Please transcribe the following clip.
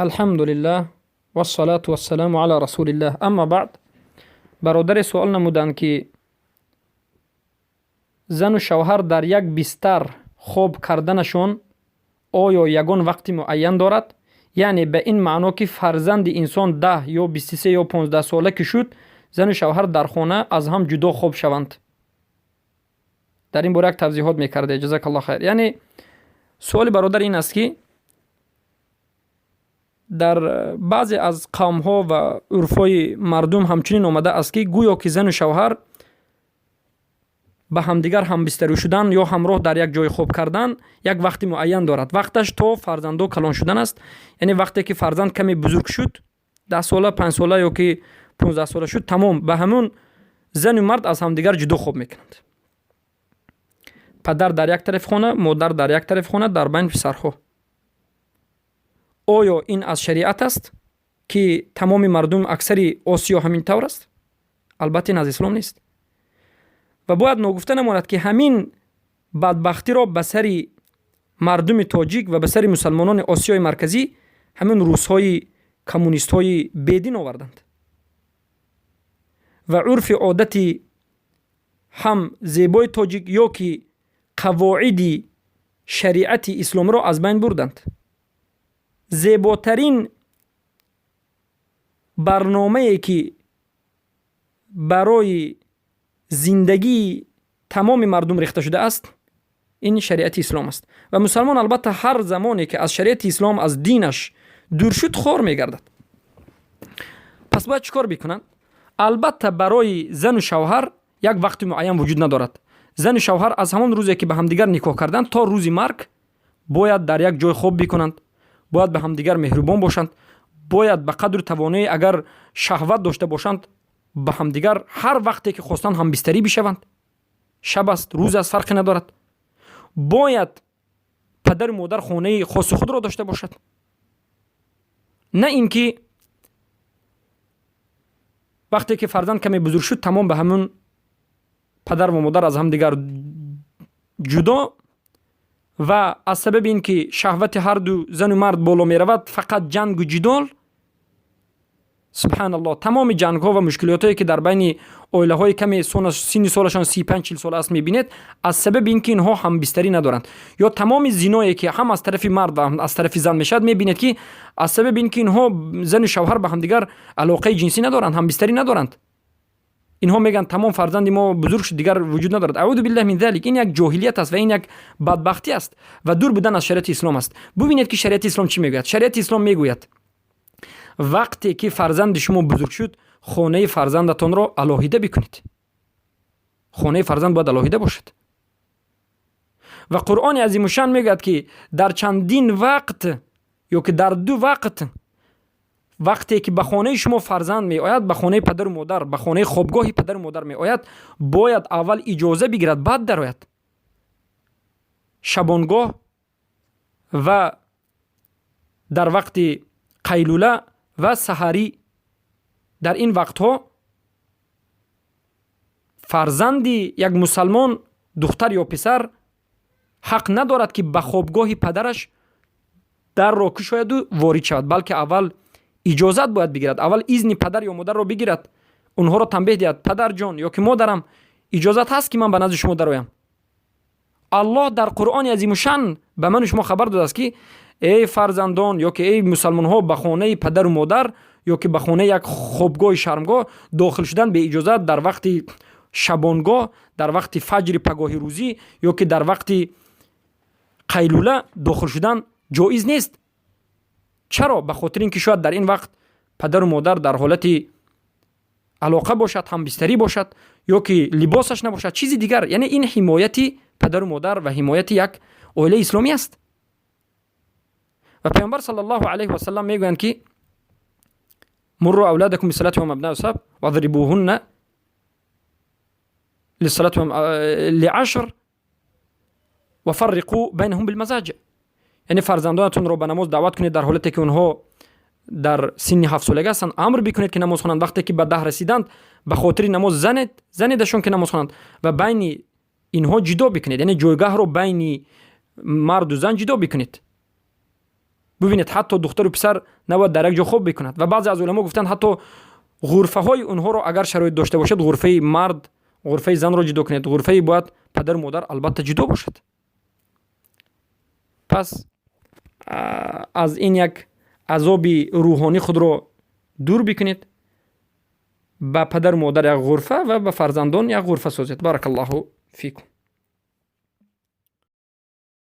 Алҳамдулиллаҳ вассалату вассаламу ала расулиллаҳ, амма баъд. Бародаре суол намуданд, ки зану шавҳар дар як бистар хоб карданашон оё ягон вақти муайян дорад? Яъне ба ин маъно, ки фарзанди инсон 10 ё 23 ё 15 сола ки шуд, зану шавҳар дар хона аз ҳам ҷудо хоб шаванд. Дар ин бора як тавзеҳот мекарде, ҷазакаллоҳ хайр. Яъне суоли бародар ин аст, ки дар баъзе аз қавмҳо ва урфҳои мардум ҳамчунин омада аст, ки гӯё ки зану шавҳар ба ҳамдигар ҳамбистарӣ шудан ё ҳамроҳ дар як ҷой хоб кардан як вақти муайян дорад. Вақташ то фарзандо калон шудан аст, яъне вақте ки фарзанд каме бузург шуд, 10 сола, 5 сола ё ки 15 сола шуд, тамом, ба ҳамун зану мард аз ҳамдигар ҷудо хоб мекунанд. Падар дар як тарафи хона, модар дар як тарафи хона, дар байни писарҳо. Оё ин аз шариат аст, ки тамоми мардум аксари Осиё ҳамин тавр аст? Албатта, ин аз ислом нест. Ва бояд ногуфта намонад, ки ҳамин бадбахтиро ба сари мардуми тоҷик ва ба сари мусалмонони Осиёи Марказӣ ҳамин русҳои коммунистҳои бедин оварданд ва урфи одати ҳам зебои тоҷик ё ки қавоиди шариати исломиро аз байн бурданд. Зеботарин барномае, ки барои зиндагии тамоми мардум рехта шудааст, ин шариати ислом аст. Ва мусалмон, албатта, ҳар замоне ки аз шариати ислом, аз динаш дур шуд, хор мегардад. Пас бояд чӣ кор бикунанд? Албатта, барои зану шавҳар як вақти муайян вуҷуд надорад. Зану шавҳар аз ҳамон рӯзе, ки ба ҳамдигар никоҳ карданд, то рӯзи марг бояд дар як ҷой хоб бикунанд, бояд ба ҳамдигар меҳрубон бошанд, бояд ба қадру тавоноӣ, агар шаҳват дошта бошанд, ба ҳамдигар ҳар вақте ки хостанд ҳамбистарӣ бишаванд, шаб аст, рӯз аст, фарқе надорад. Бояд падару модар хонаи хоси худро дошта бошад, на ин ки вақте ки фарзанд каме бузург шуд, тамом, ба ҳамун падар ва модар аз ҳамдигар ҷудо. Ва аз сабаби ин ки шаҳвати ҳарду зану мард боло меравад, фақат ҷангу ҷидол. Субҳаналлоҳ, тамоми ҷангҳо ва мушкилиётое, ки дар байни оилаҳои каме синни солашон 35, 40 сола аст, мебинед, аз сабаби ин ки инҳо ҳамбистарӣ надоранд. Ё тамоми зиное, ки ҳам аз тарафи мард ва аз тарафи зан мешавад, мебинед, ки аз сабаби ин ки инҳо зану шавҳар ба ҳамдигар алоқаи ҷинсӣ надоранд, ҳамбистарӣ надоранд. Инҳо мегӯянд: «Тамом, фарзанди мо бузург шуд, дигар вуҷуд надорад». Аъузу биллаҳ мин залик. Ин як ҷоҳилият аст ва ин як бадбахтӣ аст ва дур будан аз шариати ислом аст. Бубинед, ки шариати ислом чӣ мегӯяд. Шариати ислом мегӯяд: вақте ки фарзанди шумо бузург шуд, хонаи фарзандатонро алоҳида бикунед. Хонаи фарзанд бояд алоҳида бошад. Ва Қуръони азимушшан мегӯяд, ки дар чандин вақт ё ки дар ду вақт, вақте ки ба хонаи шумо фарзанд меояд, ба хонаи падару модар, ба хонаи хобгоҳи падару модар меояд, бояд аввал иҷоза бигирад, баъд дарояд: шабонгоҳ ва дар вақти қайлула ва саҳарӣ. Дар ин вақтҳо фарзанди як мусалмон, духтар ё писар, ҳақ надорад, ки ба хобгоҳи падараш дарро кушояду ворид шавад, балки аввал иҷозат бояд бигирад, аввал изни падар ё модарро бигирад, онҳоро танбеҳ диҳад: «Падарҷон ё ки модарам, иҷозат ҳаст, ки ман ба назди шумо дароям?» Аллоҳ дар Қуръони азимушшан ба ману шумо хабар додааст, ки эй фарзандон ё ки эй мусалмонҳо, ба хонаи падару модар ё ки ба хонаи як хобгоҳи шармгоҳ дохил шудан беиҷозат дар вақти шабонгоҳ, дар вақти фаҷри пагоҳи рӯзӣ ё ки дар вақти қайлула дохил шудан ҷоиз нест. Чаро? Ба хотири ин ки шояд дар ин вақт падару модар дар ҳолати алоқа бошад, ҳамбистарӣ бошад ё ки либосаш набошад, чизи дигар. Яъне ин ҳимояти падару модар ва ҳимояти як оилаи исломӣ аст. Ва Паёмбар саллаллоҳу алайҳи васалам мегӯянд, ки мурру авладакум бисалати вахум абнау саб вадрибуҳунна лиссалати лиашр ва фарриқу байнахум билмазоҷи. Яъне фарзандонатонро ба намоз даъват кунед дар ҳолате ки онҳо дар синни 7-солагӣ ҳастанд, амр бикунед, ки намоз хонанд. Вақте ки ба 10 расиданд, ба хотири намоз занед, занедашон, ки намоз хонанд, ва байни инҳо ҷудо бикунед, яъне ҷойгаҳро байни марду зан ҷудо бикунед. Бубинед, ҳатто духтару писар набояд дар як ҷо хоб бикунад. Ва баъзе аз уламо гуфтанд, ҳатто ғурфаҳои онҳоро, агар шароит дошта бошад, ғурфаи мард, ғурфаи занро ҷудо кунед. Ғурфаи бояд падару модар албатта ҷудо бошад. Пас аз ин як азоби рӯҳонӣ худро дур бикунед. Ба падару модар як ғурфа ва ба фарзандон як ғурфа созед. Баракаллоҳу фикум.